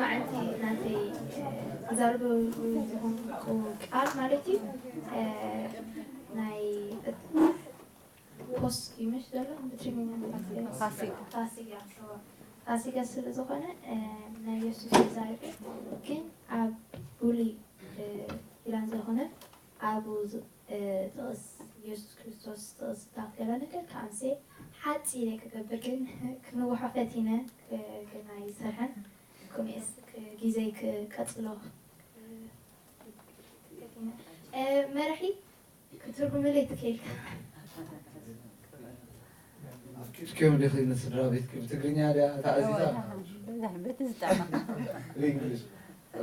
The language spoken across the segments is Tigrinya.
መዓልቲ ናተይ ክዛረበሉ ዝኾንኩ ቃል ማለት እዩ ናይ ፖስክ ይምሽ ዘሎ ብትግርኛ ፋሲካ ፋሲካ ስለ ዝኾነ ናይ የሱስ ተዛሪበ ግን ኣብ ብሉይ ኪዳን ዝኾነ ኣብኡ ጥቕስ የሱስ ክርስቶስ ጥቕስታት ገለ ነገር ከኣምሴ ሓፂረ ክገብር ግን ክንውሖ ፈቲነ ግን ኣይሰርሐን። ከምኡስ ግዜይ ክቀፅሎ ፈቲነ። መራሒ ክትርጉምለይ ትክእል። ኣፍቂድክዮም ዲኺ ንስድራ ቤትኪ? ብትግርኛ ድያ ተኣዚዛ? በቲ ዝጠዕመካ። ብእንግሊሽ።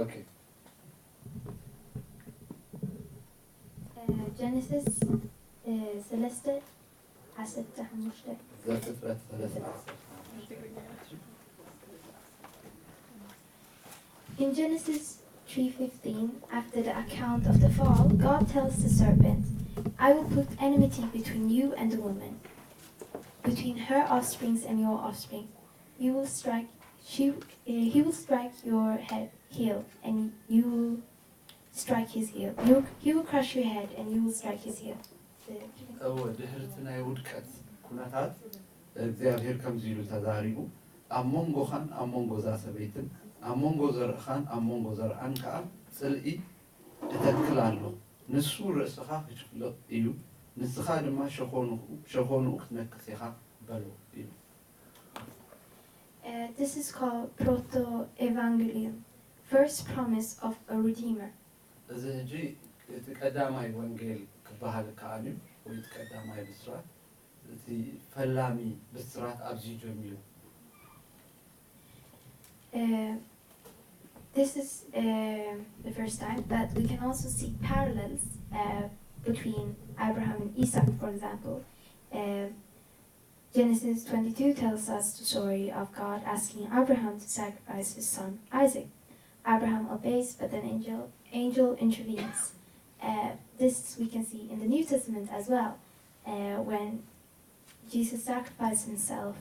ኦኬ። ጀነሲስ ሰለስተ ዓሰርተ ሓሙሽተ። ዘፍጥረት ሰለስተ ዓሰርተ ሓሙሽተ። In Genesis three fifteen, after the account of the fall, God tells the serpent, "I will put enmity between you and the woman, between her offsprings and your offspring. You will strike, she, uh, he will strike your head, heel, and you will strike his heel. You, he will crush your head, and you will strike his heel." እወ፣ ድሕሪ እቲ ናይ ውድቀት ኩነታት እግዚኣብሔር ከምዚ ኢሉ ተዛሪቡ፣ ኣብ መንጎኻን ኣብ መንጎ እዛ ሰበይትን ኣብ መንጎ ዘርእኻን ኣብ መንጎ ዘርኣን ከኣ ጽልኢ እተክል ኣለኹ። ንሱ ርእስኻ ክጭፍልቕ እዩ፣ ንስኻ ድማ ሸኾንኡ ክትነክስ ኢኻ በሎ ኢሉ። Uh, this is called Proto-Evangelium, first promise of a Redeemer. እዚ ሕጂ እቲ ቀዳማይ ወንጌል ክበሃል ከኣል እዩ፣ ወይ እቲ ቀዳማይ ብስራት፣ እቲ ፈላሚ ብስራት ኣብዚ ጀሚሩ። Uh, this is uh, the first time, but we can also see parallels uh, between Abraham and Isaac, for example. Uh, Genesis twenty-two tells us the story of God asking Abraham to sacrifice his son Isaac. Abraham obeys, but an angel, angel intervenes. Uh, this we can see in the New Testament as well, uh, when Jesus sacrificed himself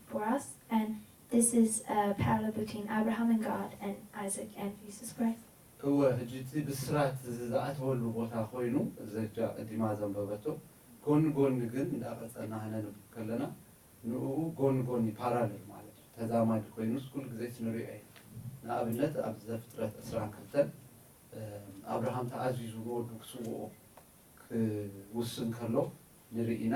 for us, and this is a parallel between Abraham and God and Isaac and Jesus Christ. እወ፣ ሕጂ እቲ ብስራት እዚ ዝኣተወሉ ቦታ ኮይኑ፣ ዘጃ ቅዲማ ዘንበበቶ፣ ጎኒ ጎኒ ግን እንዳቐጸልና ክነንብብ ከለና፣ ንእኡ ጎኒ ጎኒ፣ ፓራለል ማለት እዩ፣ ተዛማዲ ኮይኑስ ኩሉ ግዜስ ንሪኦ ኢና። ንኣብነት ኣብ ዘፍጥረት ዕስራን ክልተን ኣብርሃም ተኣዚዙ ንወዱ ክስውኦ ክውስን ከሎ ንርኢ ኢና።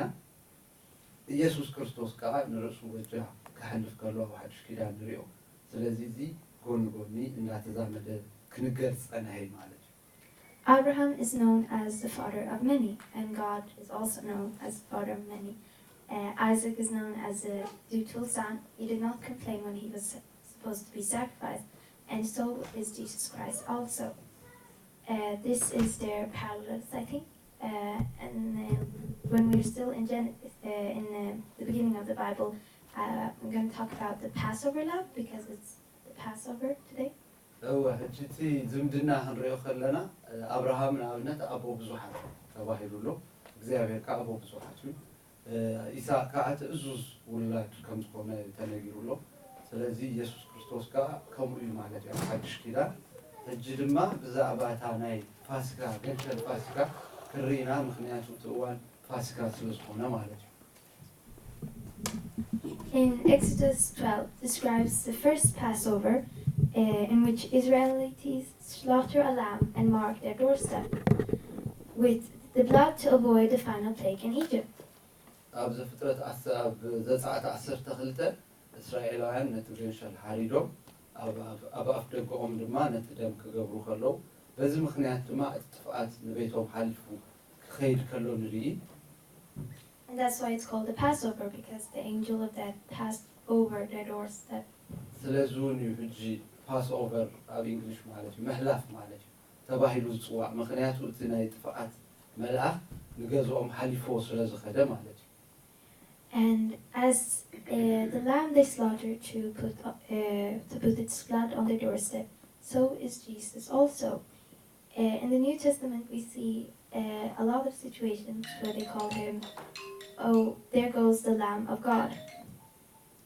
ኢየሱስ ክርስቶስ ከኣ ንርእሱ በጃ ከሕልፍ ከሎ ኣብ ሓድሽ ኪዳን ንሪኦ። ስለዚ እዚ ጎኒ ጎኒ እንዳተዛመደ ክንገር ዝጸንሐ እዩ ማለት እዩ። Abraham is known as the father of many, and God is also known as the father of many. Uh, Isaac is known as a dutiful son. He did not complain when he was supposed to be sacrificed, and so is Jesus Christ also. Uh, this is their parallels, I think. Uh, and uh, when we're still in, Gen- uh, in uh, the beginning of the Bible, uh, I'm going to talk about the Passover lamb because it's the Passover today. እወ፣ ሕጂ እቲ ዝምድና ክንሪኦ ከለና ኣብርሃም ንኣብነት ኣቦ ብዙሓት ተባሂሉ ኣሎ። እግዚኣብሔር ከዓ ኣቦ ብዙሓት እዩ። ኢሳቅ ከዓ እቲ እዙዝ ውላድ ከም ዝኾነ ተነጊሩ ኣሎ። ስለዚ ኢየሱስ ክርስቶስ ከዓ ከምኡ እዩ ማለት እዩ ኣብ ሓድሽ ኪዳን። ሕጂ ድማ ብዛዕባ እታ ናይ ፋሲካ፣ ገንሸል ፋሲካ ክንርኢ ኢና፣ ምኽንያቱ እቲ እዋን ፋሲካ ስለ ዝኾነ ማለት እዩ። In Exodus twelve describes the first Passover uh, in which Israelites slaughter a lamb and mark their doorstep with the blood to avoid the final plague in Egypt. ኣብ ዘፍጥረት ዓስ- ኣብ ዘጸኣት ዓሰርተ ክልተ እስራኤላውያን ነቲ ገንሸል ሓሪዶም ኣብ ኣፍ- ኣብ ኣፍ ደገኦም ድማ ነቲ ደም ክገብሩ ከለዉ በዚ ምኽንያት ድማ እቲ ጥፍኣት ንቤቶም ሓሊፉ ክኸይድ ከሎ ንርኢ። And that's why it's called the Passover, because the angel of death passed over their doorstep. ስለዚ እውን እዩ ሕጂ ፓስ ኦቨር ኣብ እንግሊሽ ማለት እዩ፣ ምሕላፍ ማለት እዩ ተባሂሉ ዝፅዋዕ። ምኽንያቱ እቲ ናይ ጥፍኣት መልኣኽ ንገዝኦም ሓሊፍዎ ስለ ዝኸደ ማለት እዩ። And as uh, the lamb they slaughtered to put uh, to put its blood on the doorstep, so is Jesus also. Uh, in the New Testament, we see uh, a lot of situations where they call him, "Oh, there goes the Lamb of God."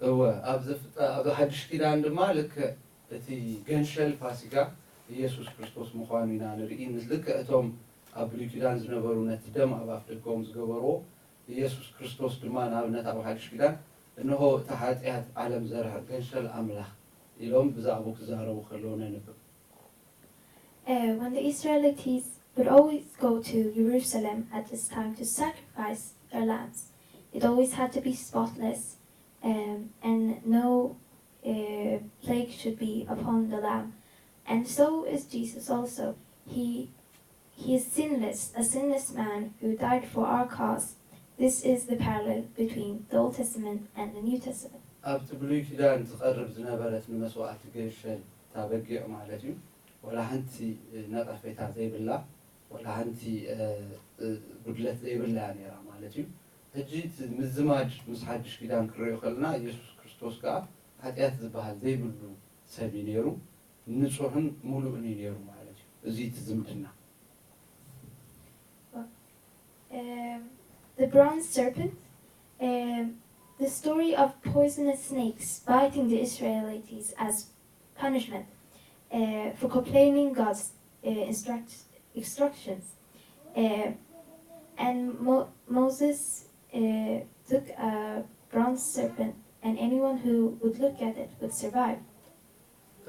እወ፣ ኣብ ዘፍጠ- ኣብ ሓድሽ ኪዳን ድማ ልክዕ እቲ ገንሸል ፋሲካ ኢየሱስ ክርስቶስ ምዃኑ ኢና ንርኢ። ልክዕ እቶም ኣብ ብሉይ ኪዳን ዝነበሩ ነቲ ደም ኣብ ኣፍ ደገኦም ዝገበርዎ፣ ኢየሱስ ክርስቶስ ድማ ንኣብነት ኣብ ሓድሽ ኪዳን፣ "እንሆ እቲ ሓጢኣት ዓለም ዘርሕቕ ገንሸል ኣምላኽ" ኢሎም ብዛዕባኡ ክዛረቡ ከለዉ ነንብብ። Uh, when the Israelites would always go to Jerusalem at this time to sacrifice their lambs, it always had to be spotless, um, and no uh, plague should be upon the lamb. And so is Jesus also. He, he is sinless, a sinless man who died for our cause. This is the parallel between the Old Testament and the New Testament. ኣብቲ ብሉይ ኪዳን ትቐርብ ዝነበረት ንመስዋእቲ ገንሸል እታ በጊዕ ማለት እዩ፣ ወላ ሓንቲ ነቐፌታ ዘይብላ፣ ወላ ሓንቲ እ፣ እ፣ ጉድለት ዘይብላ እያ ነይራ ማለት እዩ። ሕጂ እቲ ምዝማድ ምስ ሓድሽ ኪዳን ክንሪኦ ከለና፣ ኢየሱስ ክርስቶስ ከኣ ሓጢኣት ዝበሃል ዘይብሉ ሰብ እዩ ነይሩ፣ ንጹሕን ምሉእን እዩ ነይሩ ማለት እዩ። እዚ እቲ ዝምድና። Um, the bronze serpent, um, the story of poisonous snakes biting the Israelites as punishment uh, for complaining God's uh, instruct- instructions. Uh, and Mo- Moses uh, took a bronze serpent, and anyone who would look at it would survive.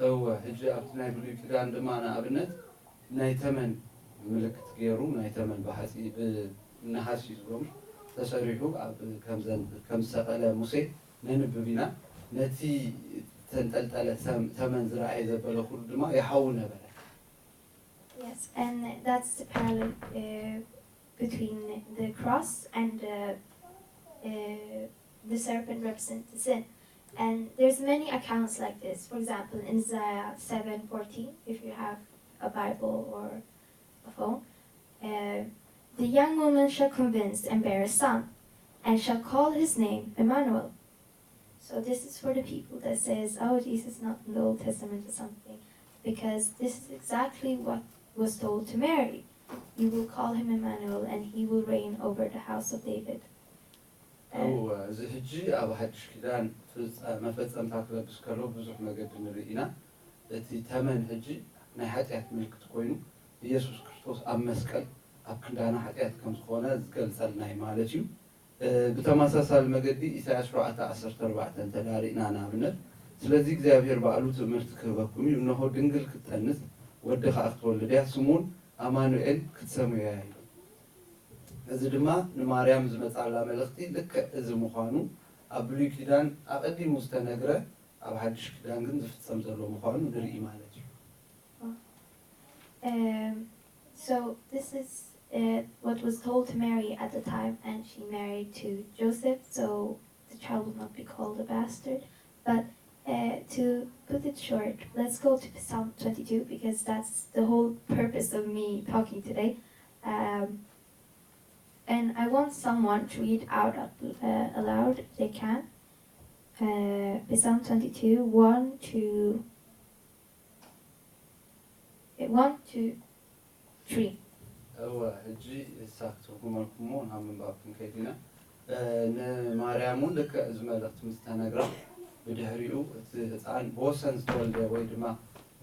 እወ፣ ሕጂ ኣብቲ ናይ ብሉይ ኪዳን ድማ ንኣብነት ናይ ተመን ምልክት ገይሩ፣ ናይ ተመን ብሓጺ ብነሃስ እዩ ዝብሎም ተሰሪሑ ኣብ ከምዘን ከም ዝሰቐለ ሙሴ ነንብብ ኢና። ነቲ ተንጠልጠለ ሰም- ተመን ዝረኣየ ዘበለ ኩሉ ድማ ይሓዊ ነበረ። Yes, and that's the parallel uh, between the cross and uh, uh, the serpent represents the sin. And there's many accounts like this. For example, in Isaiah seven fourteen, if you have a Bible or a phone, uh, the young woman shall convince and bear a son, and shall call his name Emmanuel. So this is for the people that says, "Oh, Jesus is not in the Old Testament or something," because this is exactly what was told to Mary. "You will call him Emmanuel, and he will reign over the house of David." እወ፣ እዚ ሕጂ ኣብ ሓድሽ ኪዳን ፍጸ- መፈጸምታ ክለብስ ከሎ ብዙሕ መገዲ ንርኢ ኢና። እቲ ተመን ሕጂ ናይ ሓጢኣት ምልክት ኮይኑ፣ ኢየሱስ ክርስቶስ ኣብ መስቀል ኣብ ክንዳና ሓጢኣት ከም ዝኾነ ዝገልጸልና እዩ ማለት እዩ። እ፣ ብተመሳሳሊ መገዲ ኢሳያስ ሸውዓተ ዓሰርተ ኣርባዕተ እንተ ደኣ ርኢና ንኣብነት፣ "ስለዚ እግዚኣብሔር ባዕሉ ትእምርቲ ክህበኩም እዩ፣ እነሆ ድንግል ክትጠንስ፣ ወዲ ኸኣ ክትወልድ እያ፣ ስሙ እውን ኣማኑኤል ክትሰምዮ እያ" ኢሉ። እዚ ድማ ንማርያም ዝመጻላ መልእኽቲ ልክዕ እዚ ምዃኑ ኣብ ብሉይ ኪዳን ኣቐዲሙ ዝተነግረ፣ ኣብ ሓድሽ ኪዳን ግን ዝፍጸም ዘሎ ምዃኑ ንርኢ ማለት እዩ። Um, so this is uh, what was told to Mary at the time, and she married to Joseph, so the child will not be called a bastard. But uh, to put it short, let's go to Psalm twenty-two, because that's the whole purpose of me talking today. Um, and I want someone to read out uh, aloud if they can. Uh, Psalm twenty-two, one to one, two, three. እወ፣ ሕጂ እሳ ክትርጉመልኩም እሞ ናብ ምንባብ ክንከይድ ኢና። እ፣ ንማርያም እውን ልክዕ እዚ መልእኽቲ ምስ ተነግራ፣ ብድሕሪኡ እቲ ህፃን ብወሰን ዝተወልደ ወይ ድማ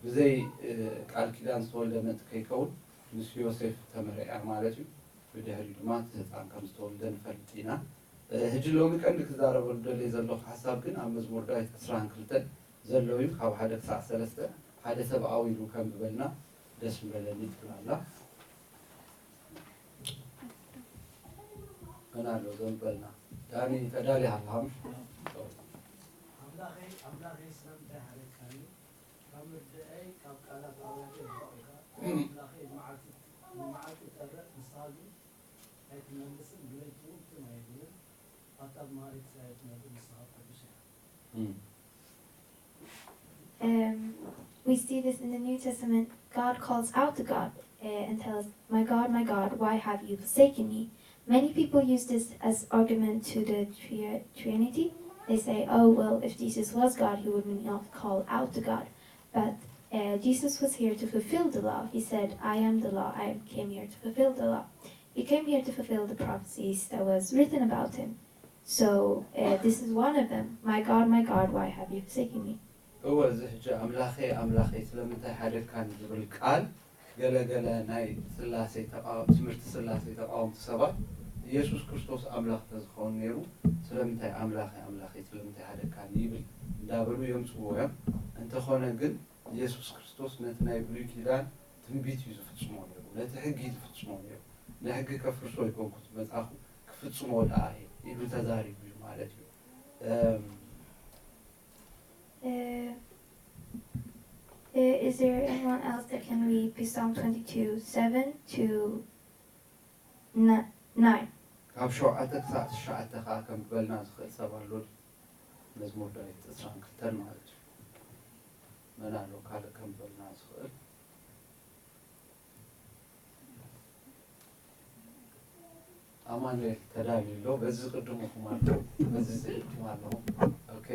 ብዘይ እ፣ ቃል ኪዳን ዝተወልደ ምእንቲ ከይከውን ምስ ዮሴፍ ተመርዕያ ማለት እዩ። ብድሕሪኡ ድማ እቲ ህፃን ከም ዝተወልደ ንፈልጥ ኢና። እ፣ ሕጂ ሎሚ ቀንዲ ክዛረበሉ ደልየ ዘለኹ ሓሳብ ግን ኣብ መዝሙር ዳዊት ዕስራን ክልተን ዘሎ እዩ። ካብ ሓደ ክሳዕ ሰለስተ ሓደ ሰብ ኣው ኢሉ ከም ዝበልና ደስ ምበለኒ ትብል ኣላ። መን ኣሎ ዘንበልና? ዳኒ ተዳሊኻ ኣለኻ? ኣምላኸይ ኣምላኸይ ስለምንታይ ሓደግካኒ? ካብ ምርድኣይ ካብ ቃላት ኣውያተይ ኣውጻእካ። ኣምላኸይ ንመዓልቲ ንመዓልቲ እጠርዕ፣ ንስኻ ግን ኣይትመልስን፣ ብለይቲ እውን ትም ኣይብልን። ኣታ ብማህሪት እስራኤል ትነብር ንስኻ ቅዱስ ኢኻ። Um, we see this in the New Testament. God calls out to God uh, and tells, "My God, my God, why have you forsaken me?" Many people use this as argument to the tri- Trinity. They say, "Oh, well, if Jesus was God, he would not call out to God." But uh, Jesus was here to fulfill the law. He said, "I am the law. I came here to fulfill the law." He came here to fulfill the prophecies that was written about him. So uh, this is one of them. "My God, my God, why have you forsaken me?" እወ፣ እዚ ሕጂ "ኣምላኸይ፣ ኣምላኸይ፣ ስለምንታይ ሓደግካኒ?" ዝብል ቃል፣ ገለ ገለ ናይ ስላሴ ተቃወ-፣ ትምህርቲ ስላሴ ተቃወምቲ ሰባት፣ "ኢየሱስ ክርስቶስ ኣምላኽ ተዝኸውን ነይሩ፣ ስለምንታይ 'ኣምላኸይ፣ ኣምላኸይ፣ ስለምንታይ ሓደግካኒ?' ይብል?" እንዳበሉ የምጽዎ እዮም። እንተኾነ ግን፣ ኢየሱስ ክርስቶስ ነቲ ናይ ብሉይ ኪዳን ትንቢት እዩ ዝፍጽሞ ነይሩ፣ ነቲ ሕጊ እዩ ዝፍጽሞ ነይሩ። "ንሕጊ ከፍርሶ ኣይኮንኩ ዝመጻኹ፣ ክፍጽሞ ደኣ እየ" ኢሉ ተዛሪቡ እዩ ማለት እዩ። እም፣ Uh, uh, is there anyone else that can read Psalm twenty-two, seven to ni- nine? ካብ ሸውዓተ ክሳዕ ትሽዓተ ከዓ ከንብበልና ዝኽእል ሰብ ኣሎ? መዝሙር ዳዊት ዕስራን ክልተን ማለት እዩ። መን ኣሎ ካልእ ከንብበልና ዝኽእል? ኣማኑኤል ተዳልዩ ኣሎ። በዚ ዝቅድሙኹም ኣሎ፣ በዚ ዝስዕድኩም ኣለኹም። ኦኬ።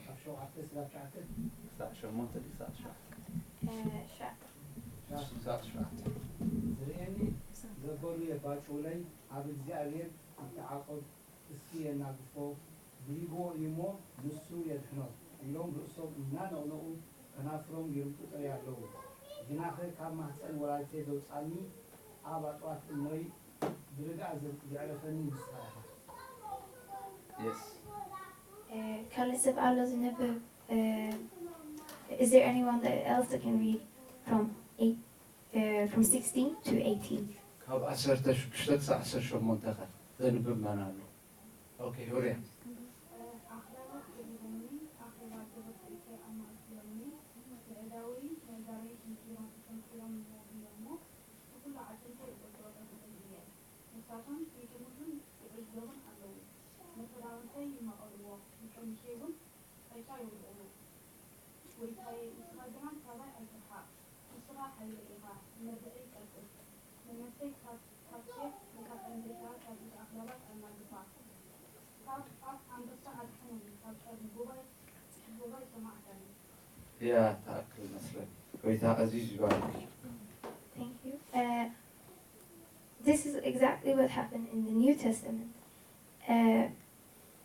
ካብ ሸውዓተ ስጋብ ሸዓተ ክሳዕ ሸሞንተ ድዩ ክሳዕ ትሽዓተ? Uh, Shaq. ክሳዕ ትሽዓተ። ዝርእየኒ ዘበሉ የባጭውለይ፣ ኣብ እግዚኣብሔር ይተዓቆብ፣ እስኪ የናግፎ፣ ብሊግዎ እዩ እሞ ንሱ የድሕኖ ኢሎም ርእሶም እናነቕነቑ ከናፍሮም ይርምጡ ጥራይ ኣለዉ። ግናኸ ካብ ማህፀን ወላዲተይ ዘውፅኣኒ፣ ኣብ ኣጥዋት እኖይ ብርግኣ ዘዕረፈኒ ንስኻ ኢኻ። የስ። Uh, ካልእ ሰብ ኣሎ ዝንብብ? Uh, is there anyone that else that can read from eight, uh, from sixteen to eighteen? ካብ ዓሰርተ ሽዱሽተ ክሳዕ ዓሰርተ ሸሞንተ ከ ዘንብብ መን ኣሎ? ኦኬ፣ ሁርያ። ኣኽራናት ገሊቦምኒ፣ ኣኽራናት ተበቂልከ ኣማእኪሎምኒ፣ ንኣእዳወይ ነጋሪት ምስጢሮም ተሰንቂሮም ይነብሩ እሞ፣ ንኹሉ ዓጥንተይ እቆጽሮ እኽእል እየ። ንሳቶም ይጥምቱን ይዕዘቡን ኣለዉ፣ ንኽዳውንተይ ይመቐልዎ፣ ንቀሚሸይ እውን ዕጫ የውድቑሉ። ጎይታየ፣ ንስኻ ግና ካባይ ኣይትርሓቕ፣ ንስኻ ሓይለይ ኢኻ፣ ንመብልዐይ ቀልጥፍ፣ ንነፍሰይ ካብ ካብ ሴፍ፣ ንካብ ጠንበጫ፣ ካብ ኢድ ኣኽላባት ኣናግፋ፣ ካብ ኣፍ ኣንበሳ ኣድሕነኒ፣ ካብ ቀርኒ ጎባይ ጎባይ ሰማዕካኒ። እያ ትኣክል መስለኒ። ጎይታ ኣዚዙ ይባርክ። Thank you. Uh, this is exactly what happened in the New Testament. Uh,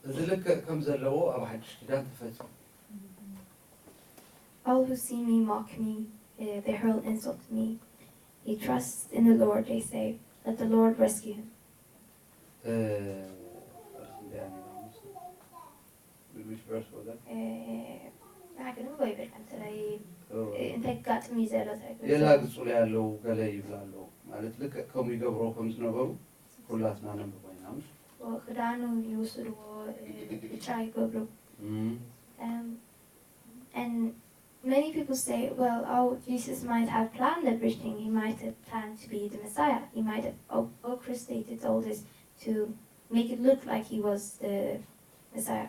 እዚ ልክዕ ከም ዘለዎ ኣብ ሓድሽ ኪዳን ተፈጺሙ። All who see me mock me, uh, they hurl insult at me. He trusts in the Lord, they say. Let the Lord rescue him. እ፣ ርስ እንዲያ ነና ምስ፣ which verse was that? Uh, ንዓገ ንብቦ ይብል ከምተለይ እ፣ እንታይ ጋጥም እዩ ዘሎ እንታይ ክብል የላ ዘሎ? ግጹል ያለው ገለ ይብላ ኣለዉ ማለት ልክዕ ከምኡ ይገብሮ ከም ዝነበሩ ኩላትና ነንብቦ ኢና። ምሽ ክዳኑ ይውስድዎ፣ እ፣ ብጫ ይገብሩ። እም፣ Um, and many people say, well, oh, Jesus might have planned everything. He might have planned to be the Messiah. He might have o- orchestrated all this to make it look like he was the Messiah.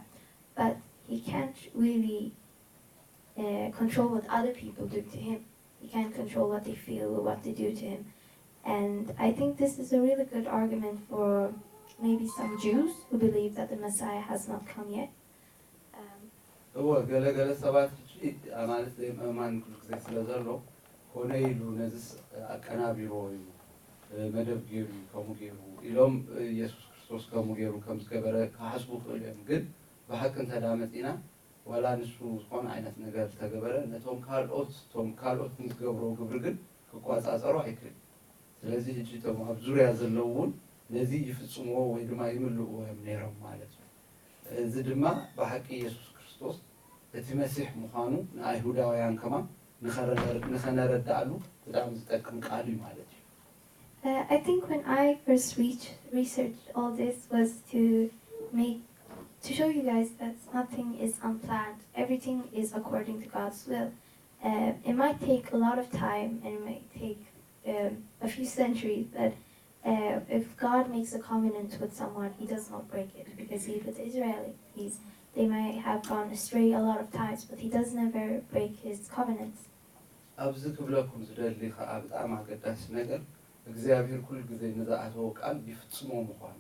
But he can't really uh, control what other people do to him. He can't control what they feel or what they do to him. And I think this is a really good argument for maybe some Jews who believe that the Messiah has not come yet. Um, እወ፣ ገለገለ ሰባት ሕጂ ማለት ዘይምእማን ኩሉ ግዜ ስለ ዘሎ፣ ኮነ ኢሉ ነዚስ ኣቀናቢርዎ እዩ፣ መደብ ገይሩ እዩ፣ ከምኡ ገይሩ ኢሎም፣ ኢየሱስ ክርስቶስ ከምኡ ገይሩ ከም ዝገበረ ክሓስቡ ይኽእሉ እዮም። ግን ብሓቂ እንተ ደኣ መጺእና፣ ዋላ ንሱ ዝኾነ ዓይነት ነገር ዝተገበረ፣ ነቶም ካልኦት፣ እቶም ካልኦት ንዝገብርዎ ግብሪ ግን ክቋጻጸሮ ኣይክእልን። ስለዚ ሕጂ እቶም ኣብ ዙርያ ዘለዉ እውን ነዚ ይፍጽምዎ ወይ ድማ ይምልእዎ እዮም ነይሮም ማለት እዩ። እዚ ድማ ብሓቂ ኢየሱስ ክርስቶስ እቲ መሲሕ ምዃኑ ንኣይሁዳውያን ከማን ንኸረዳር-፣ ንኸነረድኣሉ ብጣዕሚ ዝጠቅም ቃል እዩ ማለት እዩ። Uh, I think when I first reach, researched all this was to make to show you guys that nothing is unplanned. Everything is according to God's will. Uh, it might take a lot of time and it might take um, a few centuries, but uh, if God makes a covenant with someone, He does not break it because He is Israeli. He's they might have gone astray a lot of times, but He does never break His covenants. ኣብዚ ክብለኩም ዝደሊ ከዓ ብጣዕሚ ኣገዳሲ ነገር እግዚኣብሔር ኩሉ ግዜ ንዝኣተዎ ቃል ይፍጽሞ ምዃኑ።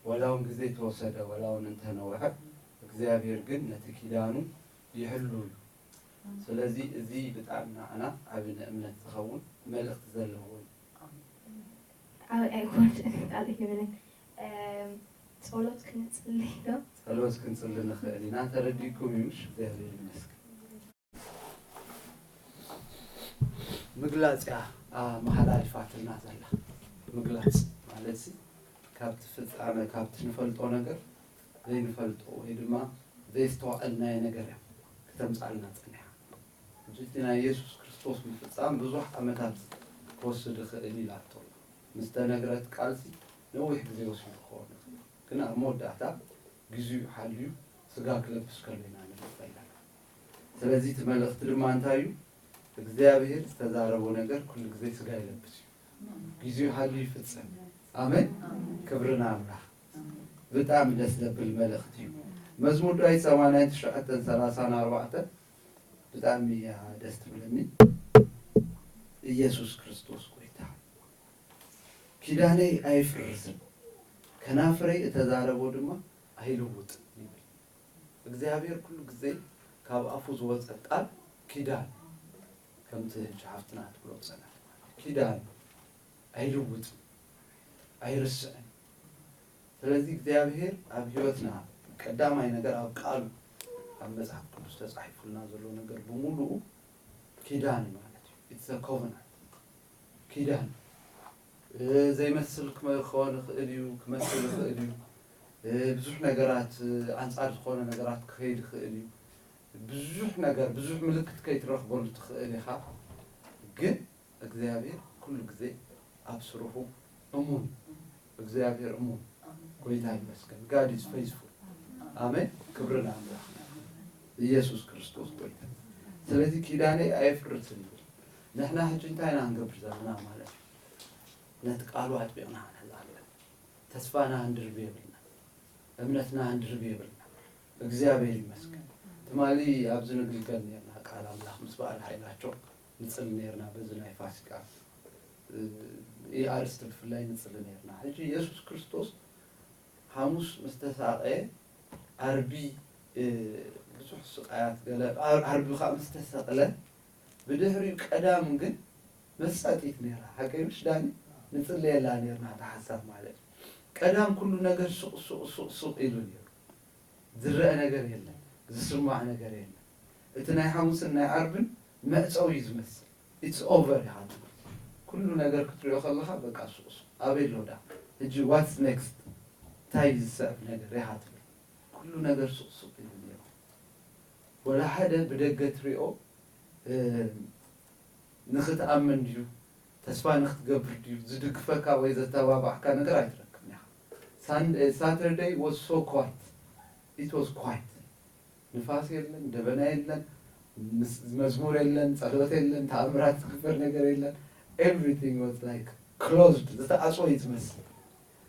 ዋላ እውን ግዜ ተወሰደ፣ ዋላ እውን እንተነውሐ እግዚኣብሔር ግን ነቲ ኪዳኑ ይሕሉ እዩ። ስለዚ እዚ ብጣዕሚ ንዓና ዓቢ ንእምነት ዝኸውን መልእኽቲ ዘለዎ እዩ። I, I want to ቃል ይብልን ጸሎት ክንጽልይ ዶ? ጸሎት ክንጽሊ ንኽእል ኢና። ተረዲእኩም እዩ ምሽ? እግዚኣብሔር ይመስገን። ምግላጽ እያ ኣመሓላልፋትና ዘላ። ምግላጽ ማለት ሲ ካብቲ ፍጻመ፣ ካብቲ ንፈልጦ ነገር ዘይንፈልጦ ወይ ድማ ዘየስተዋዐልናዮ ነገር እያ ክተምጻልና ጸኒሓ። ሕጂ እቲ ናይ የሱስ ክርስቶስ ምፍጻም ብዙሕ ዓመታት ክወስድ ይኽእል ኢላቶ። ምስ ተነግረት ቃልሲ ነዊሕ ግዜ ወሲዱ ክኸውን ይኽእል። ግን ኣብ መወዳእታ ግዜኡ ሓልዩ ስጋ ክለብስ ከሎ ኢና ንርኢ ዘለና። ስለዚ እቲ መልእኽቲ ድማ እንታይ እዩ? እግዚኣብሔር ዝተዛረቦ ነገር ኩሉ ግዜ ስጋ ይለብስ እዩ። ግዜኡ ሓልዩ ይፍጸም። ኣሜን። ክብሪ ንኣምላኽ። ብጣዕሚ ደስ ዘብል መልእኽቲ እዩ። መዝሙር ዳዊት ሰማንያን ትሽዓተን ሰላሳን ኣርባዕተን ብጣዕሚ እያ ደስ ትብለኒ። ኢየሱስ ክርስቶስ ጎይታ፣ ኪዳነይ ኣይፍርስን፣ ከናፍረይ እተዛረቦ ድማ ኣይልውጥን ይብል። እግዚኣብሔር ኩሉ ግዜ ካብ ኣፉ ዝወጸ ቃል ኪዳን፣ ከምቲ ሕጂ ሓፍትና ትብሎ ጸናት፣ ኪዳን ኣይልውጥን፣ ኣይርስዕን። ስለዚ እግዚኣብሔር ኣብ ህይወትና ቀዳማይ ነገር ኣብ ቃሉ፣ ኣብ መጽሓፍ ቅዱስ ተጻሒፉልና ዘሎ ነገር ብምሉኡ ኪዳን እዩ ማለት እዩ። It's a covenant። ኪዳን፣ እ፣ ዘይመስል ክመ-፣ ክኸውን ይኽእል እዩ፣ ክመስል ይኽእል እዩ። እ፣ ብዙሕ ነገራት፣ እ፣ ኣንጻር ዝኾነ ነገራት ክኸይድ ይኽእል እዩ። ብዙሕ ነገር፣ ብዙሕ ምልክት ከይትረኽበሉ ትኽእል ኢኻ። ግን እግዚኣብሔር ኩሉ ግዜ ኣብ ስርሑ እሙን። እግዚኣብሔር እሙን። ጎይታ ይመስገን። God is faithful። ኣሜን። ክብሪ ንኣምላኽ። ኢየሱስ ክርስቶስ ጎይታ። ስለዚ ኪዳነይ ኣየፍርስን ይብል። ንሕና ሕጂ እንታይ ኢና ክንገብር ዘለና ማለት እዩ? ነቲ ቃሉ ኣጥቢቕና ክንሕዝ ኣለና። ተስፋና ክንድርብ የብልና። እምነትና ክንድርብ የብልና። እግዚኣብሔር ይመስገን። ትማሊ ኣብዚ ንግልገል ነርና፣ ቃል ኣምላኽ ምስ በዓል ሃይላቸው ንጽሊ ነርና፣ በዚ ናይ ፋሲካ፣ እ፣ ኣርእስቲ ብፍላይ ንጽሊ ነርና። ሕጂ የሱስ ክርስቶስ ሓሙስ ምስ ተሳቐየ፣ ዓርቢ፣ እ፣ ብዙሕ ስቓያት ገለ፣ ዓር-፣ ዓርቢ ኸኣ ምስ ተሰቕለ፣ ብድሕሪኡ ቀዳም ግን መሳጢት ነይራ። ሓቀይ ምሽ ዳኒ? ንጽለየላ ነርና፣ እታ ሓሳብ ማለት እዩ። ቀዳም ኩሉ ነገር ሱቕ፣ ሱቕ፣ ሱቕ፣ ሱቕ ኢሉ ነይሩ። ዝረአ ነገር የለን፣ ዝስማዕ ነገር የለን። እቲ ናይ ሓሙስን ናይ ዓርብን መዕጸዊ እዩ ዝመስል። It's over ኢኻ ትብል። ኩሉ ነገር ክትሪኦ ከለኻ በቃ ሱቕ፣ ሱቕ። ኣበይ ኣሎ ዳ? ሕጂ what's next? እንታይ እዩ ዝስዕብ ነገር ኢኻ ትብል። ኩሉ ነገር ሱቕ፣ ሱቕ ኢሉ ነይሩ። ወላ ሓደ ብደገ ትሪኦ፣ እ፣ ንኽትኣምን ድዩ፣ ተስፋ ንኽትገብር ድዩ፣ ዝድግፈካ ወይ ዘተባባዕካ ነገር ኣይትረክብን ኢኻ። ሳን-፣ እ፣ ሳተርደይ was so quiet. It was quiet። ንፋስ የለን፣ ደበና የለን፣ ምስ-፣ መዝሙር የለን፣ ጸሎት የለን፣ ተኣምራት ዝግበር ነገር የለን። Everything was like closed፣ ዝተዓጽወ እዩ ዝመስል።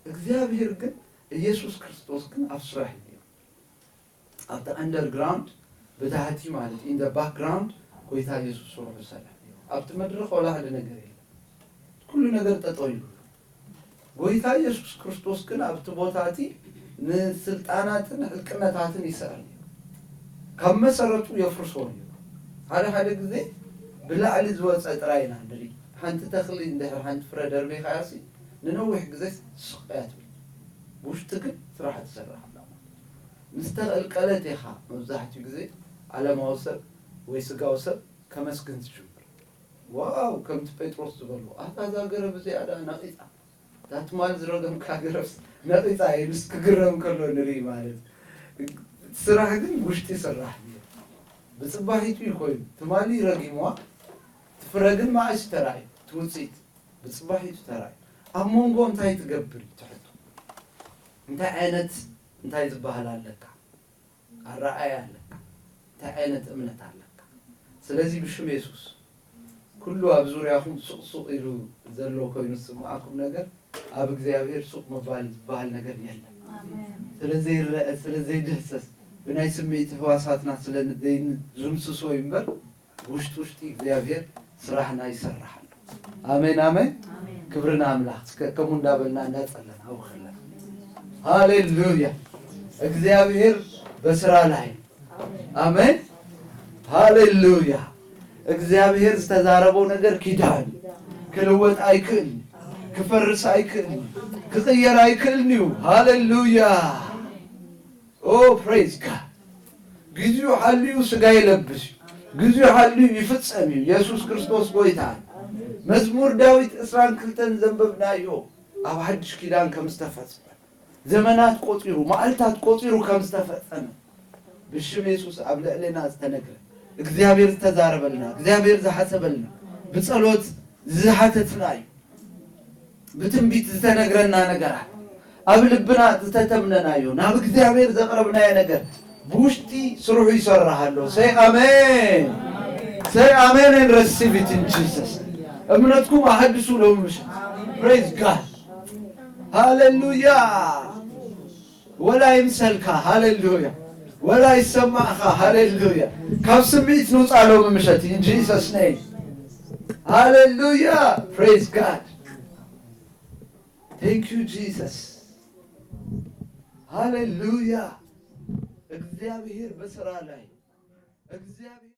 እግዚኣብሔር ግን፣ ኢየሱስ ክርስቶስ ግን ኣብ ስራሕ እዩ ነይሩ። ኣብቲ underground፣ ብታሕቲ ማለት፣ in the background፣ ጎይታ ኢየሱስ ስርሑ ዝሰርሕ ነይሩ። ኣብቲ መድረኽ ወላ ሓደ ነገር የለን። ኩሉ ነገር ጠጠው ኢሉ። ጎይታ ኢየሱስ ክርስቶስ ግን ኣብቲ ቦታ እቲ ንስልጣናትን ሕልቅነታትን ይስዕር ነይሩ። ካብ መሰረቱ የፍርሶ ነይሩ። ሓደ ሓደ ግዜ ብላዕሊ ዝወፀ ጥራይ ኢና ንርኢ። ሓንቲ ተኽሊ እንድሕር ሓንቲ ፍረ ደርቢኻያሲ ንነዊሕ ግዜ ስቕ እያ ትብል። ውሽጢ ግን ስራሕ ትሰርሕ ኣላ ማለት እዩ። ምስ ተቐልቀለት ኢኻ መብዛሕትኡ ግዜ ዓለማዊ ሰብ ወይ ስጋዊ ሰብ ከመስግን ዝጅምር። ዋው፣ ከምቲ ጴጥሮስ ዝበሎ፣ ኣታ እዛ ገረብ እዚኣ ደኣ ነቒጻ። እታ ትማል ዝረገምካ ገረብስ ነቒጻ ኢሉስ ክግረም ከሎ ንርኢ ማለት። ስራሕ ግን ውሽጢ ይስራሕ እዩ። ብጽባሒቱ እዩ ኮይኑ። ትማሊ ረጊምዋ፣ እቲ ፍረ ግን መዓስ ተራእዩ፣ እቲ ውጽኢት ብጽባሒቱ ተራእዩ። ኣብ መንጎ እንታይ ትገብር እዩ እቲ ሕቶ። እንታይ ዓይነት፣ እንታይ ዝበሃል ኣለካ? ኣረኣእያ ኣለካ? እንታይ ዓይነት እምነት ኣለካ? ስለዚ ብሽም የሱስ ኩሉ ኣብ ዙርያኹም ሱቕ ሱቕ ኢሉ ዘሎ ኮይኑ ዝስምዓኩም ነገር ኣብ እግዚኣብሔር ሱቕ ምባል ዝበሃል ነገር የለን። ኣሜን። ስለ ዘይረአ፣ ስለ ዘይድህሰስ፣ ብናይ ስምዒት ህዋሳትና ስለ ዘይንዝምስሶ እዩ እምበር ውሽጢ ውሽጢ እግዚኣብሔር ስራሕና ይሰርሕ ኣሎ። ኣሜን፣ ኣሜን። ኣሜን። ክብሪ ንኣምላኽ። እስከ ከምኡ እንዳበልና እንዳጸለና ኣብኡ ከለና። ሃሌሉያ። እግዚኣብሔር በስራ ላይ። ኣሜን። ሃሌሉያ። እግዚኣብሔር ዝተዛረበው ነገር ኪዳን ክልወጥ ኣይክእል፣ ክፈርስ ኣይክእል፣ ክቕየር ኣይክእል እዩ። ሃሌሉያ። ኦ፣ praise God። ግዚኡ ሓልዩ ስጋ ይለብስ እዩ። ግዚኡ ሓልዩ ይፍጸም እዩ። ኢየሱስ ክርስቶስ ጎይታ እዩ። መዝሙር ዳዊት ዕስራን ክልተን ዘንበብናዮ ኣብ ሓድሽ ኪዳን ከም ዝተፈጸመ፣ ዘመናት ቆጺሩ፣ መዓልታት ቆጺሩ ከም ዝተፈጸመ፣ ብሽም የሱስ ኣብ ልዕሌና ዝተነግረ፣ እግዚኣብሔር ዝተዛረበልና፣ እግዚኣብሔር ዝሓሰበልና፣ ብጸሎት ዝሓተትና እዩ። ብትንቢት ዝተነግረና ነገራት፣ ኣብ ልብና ዝተተምነናዮ፣ ናብ እግዚኣብሔር ዘቕረብናዮ ነገር ብውሽጢ ስርሑ ይሰርሕ ኣሎ። Say amen. Say amen and receive it in Jesus. እምነትኩም ኣሐድሱ ሎሚ ምሸት። Praise God. ሃሌሉያ። ወላ ይምሰልካ፣ ሃሌሉያ። ወላ ይሰማዕካ፣ ሃሌሉያ። ካብ ስምዒት ንውፃ ሎሚ ምሸት in Jesus name. ሃሌሉያ። Praise God. Thank you Jesus. ሃሌሉያ። እግዚኣብሔር በስራ ላይ፣ እግዚኣብሔር